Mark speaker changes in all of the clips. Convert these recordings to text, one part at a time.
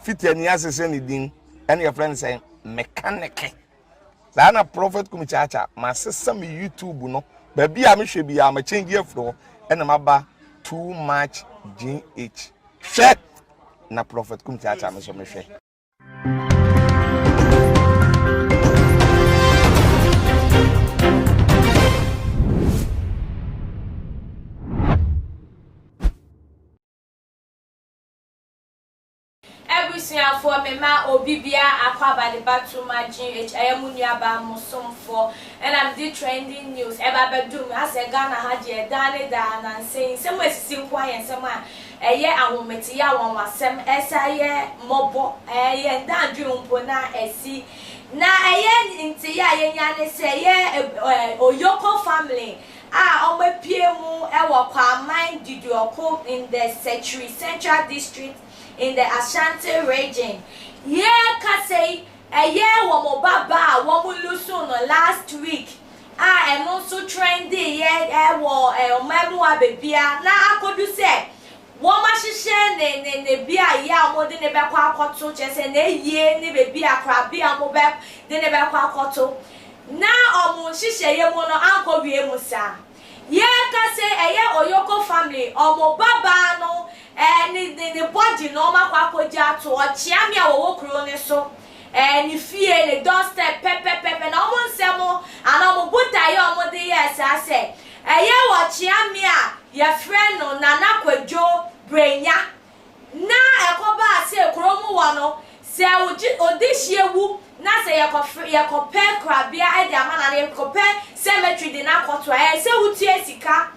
Speaker 1: Fitiani asesa ne din ɛna yɛfrɛ no sɛ mekaneke. Saa na Prophet Kumi Kyaakyaa masesa me YouTube no baabi a mehwɛ biara ma change afiri hɔ ɛna maba too much GH. Hwɛ na Prophet Kumi Kyaakyaa me nso mehwɛ.
Speaker 2: Abusuafoɔ me ma obi biara akwaaba de ba to ma GH ɛyɛ mo nua baa mo somfoɔ ɛna me de trending news ɛba abɛdum asɛ Ghana ha deɛ daa ne daa nansa yi nsɛm a ɛsisi nkoa yɛ nsɛm a ɛyɛ ahometeyɛ anwanwasɛm ɛsan yɛ mmɔbɔ ɛyɛ nda adwene ho mpo na ɛsi na ɛyɛ nteyɛ a yɛnya ne sɛ ɛyɛ Oyoko family a wɔapue mu wɔ Kwaman Duduoko in the Sekyere Central District in the Ashanti Region. Yɛrekasa yi, ɛyɛ wɔn ba baa a wɔn lusu no last week a ɛno nso trendeeɛ wɔ ɔman mu ha baabiara na akɔdu sɛ wɔahyehyɛ ne ne ne beaeɛ a wɔde ne bɛkɔ akɔto, kyerɛ sɛ n'ayie ne baabi a korabea a wɔbɛ de ne bɛkɔ akɔto. Na wɔn nhyehyɛeɛ mu no ankɔ wie mu saa. Yɛreka sei ɛyɛ Oyoko family wɔn ba baa no ɛɛ ne ne ne body no wɔn akɔ akɔgya ato ɔkyeame a wɔwɔ kuro no so ɛɛ ne fie ne door step pɛpɛpɛpɛ na wɔn nsɛm anaa wɔn botaeɛ a wɔde yɛɛ saa sɛ ɛyɛ ɔkyeame a yɛfrɛ no Nana Kwadwo Brenya Na ɛkɔbaa sɛ kuro mu hɔ no, sɛ ogye odehyeɛ wu na sɛ yɛkɔfrɛ yɛkɔpɛ korabea de ama no anaa yɛkɔpɛ cemetery de no akɔto a, ɛyɛ sɛ wotua sika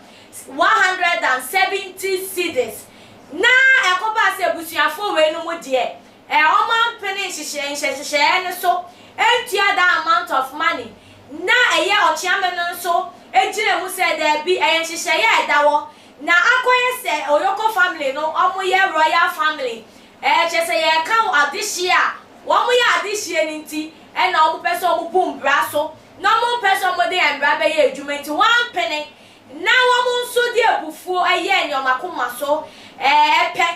Speaker 2: 170 cedis. Na ɛkɔbaa sɛ abusuafoɔ weinom deɛ, ɛ wɔampene nhyehyɛ nhyehyɛeɛ no so antua that amount of money. Na ɛyɛ ɔkyeame no nso gyina mu sɛ daabi, ɛyɛ nhyehyɛeɛ a ɛda hɔ. Na akɔyɛ sɛ Oyoko family no ɔmo yɛ royal family ɛɛ kyerɛ sɛ yɛɛka wo adehyeɛ a wɔn yɛ adehyeɛ no nti ɛna ɔmo pɛ sɛ ɔmo bu mbra so na ɔmo mpɛ sɛ ɔmo de mbra bɛyɛ adwuma nti wɔn ampene na wɔn nso de abufuo ɛyɛɛ nea ɔmo akoma so ɛɛ pɛ.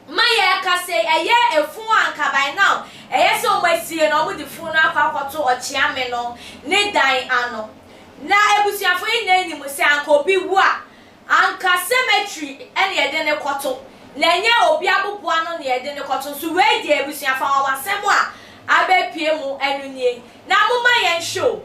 Speaker 2: Ma yɛreka sei, ɛyɛ efunu a anka by now ɛyɛ sɛ wɔn asie no, wɔde funu no akɔ akɔto ɔkyeame no ne dan ano. Na abusuafo yi nyinaa nim sɛ anka obi wu a, anka cemetery na yɛde no kɔto, na ɛnyɛ obi aboboano na yɛde no kɔto. Nso wei deɛ abusuafo anwanwasɛm a abɛpue mu ɛno nie. Na momma yɛnhwɛ o,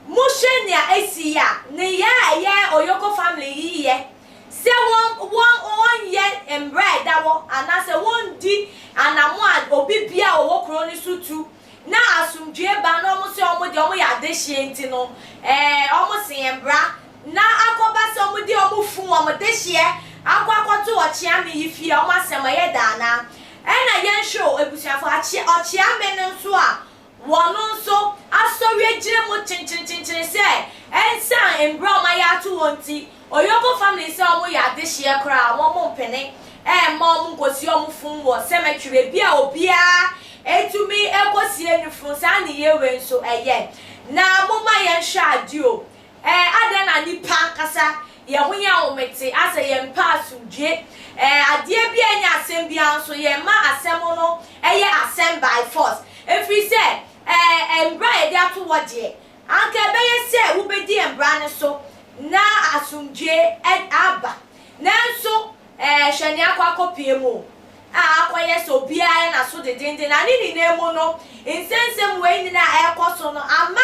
Speaker 2: Mohwɛ nea asi yi a, nneyɛe a ɛyɛ Oyoko family yi yɛ sɛ wɔn wɔn wɔnyɛ mmara a ɛda hɔ anaasɛ wɔndi anamon a obi biara a ɔwɔ kurow no so tu na asomdwoe ba na wɔn sɛ wɔn deɛ wɔyɛ adehyeɛ nti no ɛɛ wɔn sen mmara na akɔba sɛ wɔn de wɔn funu wɔn dehyeɛ akɔ akɔto ɔkyeame yi fie a wɔn asɛm ɛyɛ dɛ anaa? Ɛna yɛnhwɛ o abusuafo akye ɔkyeame no nso a Wɔn nso asɔre agyina mu kyenkyerenkyenkyere sɛ ɛnsan mbrɛ wɔn ayɛ ato hɔ nti, Oyoko family sɛ wɔn yɛ adehyeɛ koraa a wɔn mpene mma wɔn nkɔsie wɔn funu wɔ cemetery baabi a obiara tumi kɔsie ne funu, saa nneyɛɛ wei nso ɛyɛ. Na momma yɛnhwɛ adeɛ o, Ɛɛ, adɛn na nnipa ankasa yɛn ho yɛ ahomete asɛ yɛmpɛ asomdwie? Ɛɛ, adeɛ bi a ɛnyɛ asɛm biara nso, yɛma asɛm no yɛ asɛm by force. Ɛfiri sɛ, ɛɛ, mmara a yɛde ato hɔ deɛ, anka ɛbɛyɛ sɛ wobɛdi mmara no so na asomdwie aba. Nanso, Ɛɛ, hwɛ nea akɔ akɔpue mu o, a akɔyɛ sɛ obiara yɛ n'aso dendeenden, na ne nyinaa mu no, nsɛnsɛm wei nyinaa a ɛrekɔ so no ama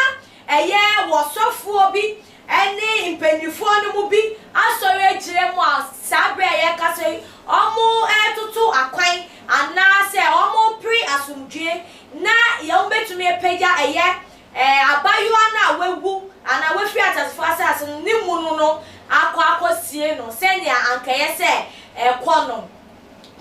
Speaker 2: ɛyɛ wɔsɔfoɔ bi ne mpanimfoɔ no mu bi asɔre agyina mu a saa berɛ a yɛrekasa yi, wɔretoto akwan anaasɛ wɔrepere asomdwoeɛ na wɔbɛtumi apagya ɛyɛ Ɛɛ, abayewa no a wawu anaa wafiri ateasefo asase no ne mu no no akɔ akɔsie no sɛnea anka ɛyɛ sɛ ɛkɔ no.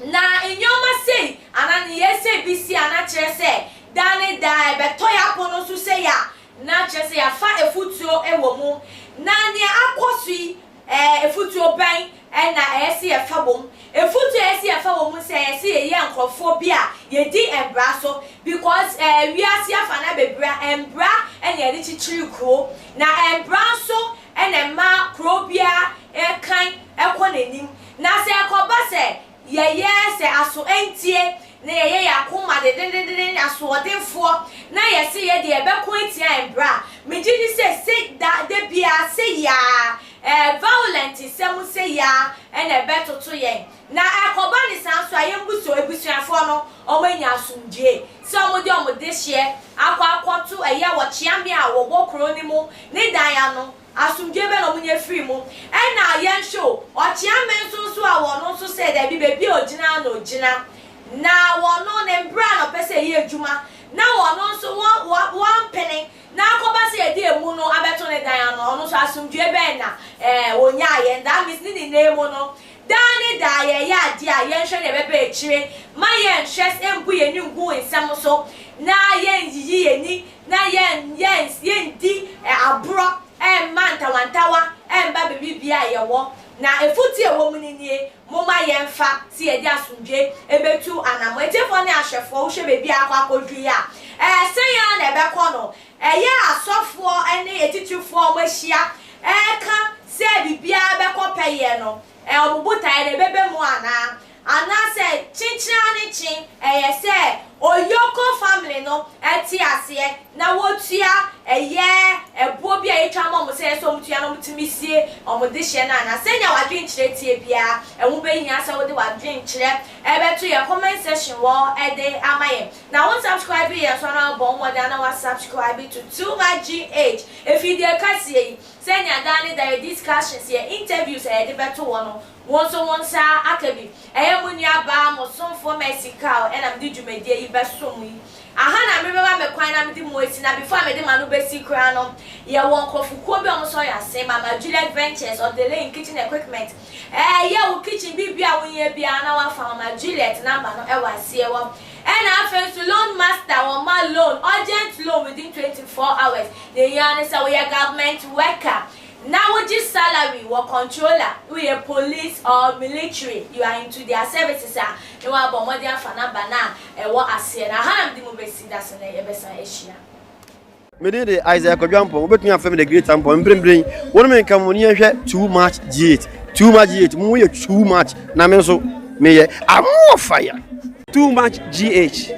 Speaker 2: Na nneɛma sei anaa nneyɛe sei bi si a na kyerɛ sɛ daa ne daa ɛbɛtɔ yɛn apon no so sei a, na kyerɛ sɛ yɛafa afutuo wɔ mu. Na nea akɔ so yi Ɛɛ, afutuo bɛn na ɛyɛ sɛ yɛfa wɔ mu? Afutuo a ɛyɛ sɛ yɛfa wɔ mu ne sɛ ɛyɛ sɛ yɛyɛ nkorɔfoɔ bi a yɛdi mbra so because ɛɛ wiase afa no abɛbira, mbra na yɛde kyekyere kuro na mbra nso na ɛma kuro biara kan kɔ n'anim. Na sɛ ɛkɔba sɛ yɛyɛ sɛ aso ntie na yɛyɛ yɛn. ade dendendenden, asoɔdenfoɔ, na yɛse yɛ deɛ yɛbɛko atia mbra a, megye di sɛ se da da biara sei ara, ɛɛ violent nsɛm sei ara na ɛbɛtoto yɛn. Na ɛkɔba ne saa nso a, yɛmbu so, abusuafoɔ no, wɔanya asomdwoeɛ sɛ wɔde wɔn dehyeɛ akɔ akɔto ɛyɛ ɔkyeame a wɔwɔ kuro no mu ne dan ano. Asomdwoeɛ bɛn na wɔnya firii mu? Ɛna yɛnhwɛ o, ɔkyeame nso nso a wɔno nso sɛ dabi, baabi a ɔgyina ara na ɔgyina. Na wɔno ne mbrɛ a na ɔpɛ sɛ ɛyɛ adwuma, na wɔno nso wɔ, wɔ, wɔampene. Na akɔba sɛ yɛde emu no abɛto ne dan ano, ɔno nso asomdwoeɛ bɛn na ɛɛ ɔnyaeɛ? That means ne nyinaa mu no, Daa ne daa yɛyɛ adeɛ a, yɛnhwɛ deɛ ɛbɛba akyire. Mma yɛnhwɛ mbu yɛn ani ngu nsɛm so, na yɛnyiyi yɛn ani, na yɛn yɛn yɛndi aborɔ mma ntawantawa mma baabi biara a yɛwɔ. Na afotuo a ɛwɔ mu no nie, momma yɛmfa sɛ yɛde asomdwoeɛ bɛtu anammɔn. Atiefoɔ ne ahwɛfoɔ, wohwɛ baabi a akɔ akɔduru yi a, ɛɛ sɛn ara na ɛbɛkɔ no? Ɛyɛ a asɔfoɔ ne atitirifoɔ a wɔahyia reka sɛ biribiara bɛkɔ pɛyɛ no, wɔn botaeɛ no, ɛbɛba mu anaa? Anaasɛ kyenkyen ara ne kyen, ɛyɛ sɛ Oyoko family no te aseɛ na wɔtua ɛyɛ ɛboɔ bi a yɛtwa ma wɔn sɛ ɛyɛ sɛ wɔtua na wɔtumi sie wɔn dehyeɛ no anaa? Sɛnea w'adwenkyerɛ teɛ biara, ɛho bɛhia sɛ wode w'adwenkyerɛ bɛto yɛn comment section hɔ de ama yɛn. Na wo nsubscribe yɛn nso na wabɔ wo mmɔden na wa subscribe to Too Much GH efidie kɛseɛ yi sɛnea daa ne da yɛ discussions yɛ interviews a yɛde bɛto hɔ no wo nso wo nsa aka bi. Ɛyɛ mo nua baa mo somfoɔ Mercy Kaw ɛna mede dwumadie yi bɛso mo yi. Aha na merebɛma me kwan na mede mo asi na before a mede m'ano bɛsi koraa no yɛwɔ nkorɔfokuo bi a wɔn nso yɛ ase Mama Juliet Ventures of the Lane Kitchen Equipment ɛyɛ wo kitchen biribi a wohia biara na wafa Mama Juliet number no ɛwɔ aseɛ hɔ. Ɛna afei nso loan master wɔma loan, urgent loan within 24 hours, nea ehia ara ne sɛ woyɛ government worker na wogye salary wɔ controller, woyɛ police or military, you are into their services a, na woabɔ mmɔden afa number no a ɛwɔ aseɛ no. Aha na mede mo bɛsi, da so nnɛ yɛbɛsan ahyia.
Speaker 3: Me din de Isaiah Kwadwo Ampong, wobɛtumi afrɛ me The Great Ampong. Mprempren, wo ne me nka mo ni yɛnhwɛ Too Much G8. Too Much G8, mo yɛ too much, na me nso meyɛ I'm more fire.
Speaker 4: Too much GH,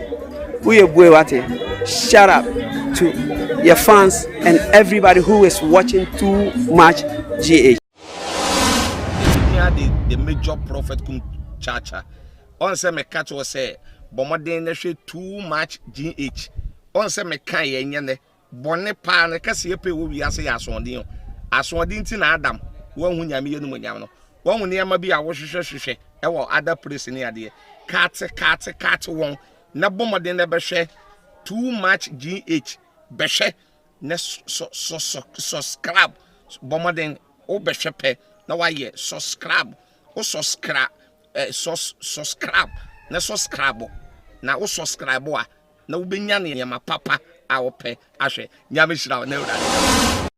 Speaker 4: woyɛ bue wate. Shut up to your fans and everybody who is watching Too Much GH.
Speaker 1: Hia de the major prophet kum chacha. Ɔn sɛ meka kyerɛ sɛ bɔ mmɔden na hwɛ too much GH. Ɔn sɛ meka yɛ nyɛ nɛ. Bɔne paa no kɛseɛ pɛ wɔ wiase yɛ asoɔden o. Asoɔden nti na Adam wanhu Nyame yɛ animuonyam no. Wahu nneɛma bi a wohwehwɛ hwehwɛ ɛwɔ other place ne adeɛ. Kate kate kate wɔn na bɔ mmɔden na bɛhwɛ too much GH. Bɛhwɛ na sɔ sɔ sɔ subscribe. Bɔ mmɔden wobɛhwɛ pɛ na wayɛ subscribe. Wo subscribe eh, sus subscribe na subscribe na wo subscribe a na wobɛnya nneɛma papa a wopɛ ahwɛ. Nyame hyira wo na Awurade.